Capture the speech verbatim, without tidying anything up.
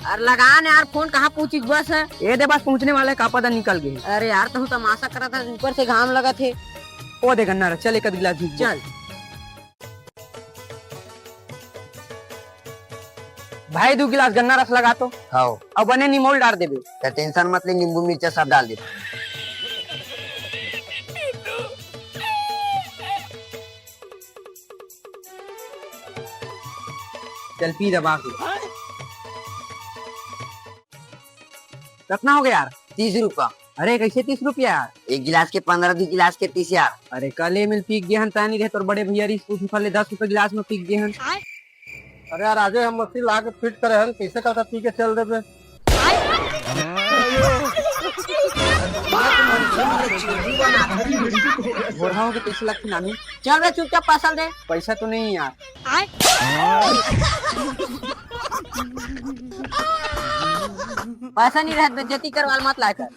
अरे लगा न यार फोन, कहाँ पहुँचिस बस हे? ए दे बस पहुँचने वाला हे, का पता निकल गे। अरे यार तहूँ तमाशा करत हस, ऊपर से घाम लगत हे। ओ दे गन्ना रस, चल एक आध गिलास भीग। चल। भाई दू गिलास गन्ना रस लगा तो। हव। अउ बने निमोल डार देबे। त tension मत ले, नींबू मिर्चा सब डाल देबे। चल पी दबा के। कतना हो गया यार? तीस रुपया। अरे कइसे तीस रुपया यार? एक गिलास के पंद्रह, दू गिलास के तीस यार। अरे कल ए मेल पी के गे हन, तानी रहे तोर बड़े भैया रिस उठी फले दस रुपया गिलास में पी के गे हन। अरे यार, आजे हम मशीन ला के फिट करे हन, कइसे करता पी के चल देबे। भोरहा हो के कइसे लगथे नानी? चल बे चुपचाप पैसा दे। पैसा तो नहीं यार। पैसा नहीं रहत, बेइज्जती करवाल मत लाय कर।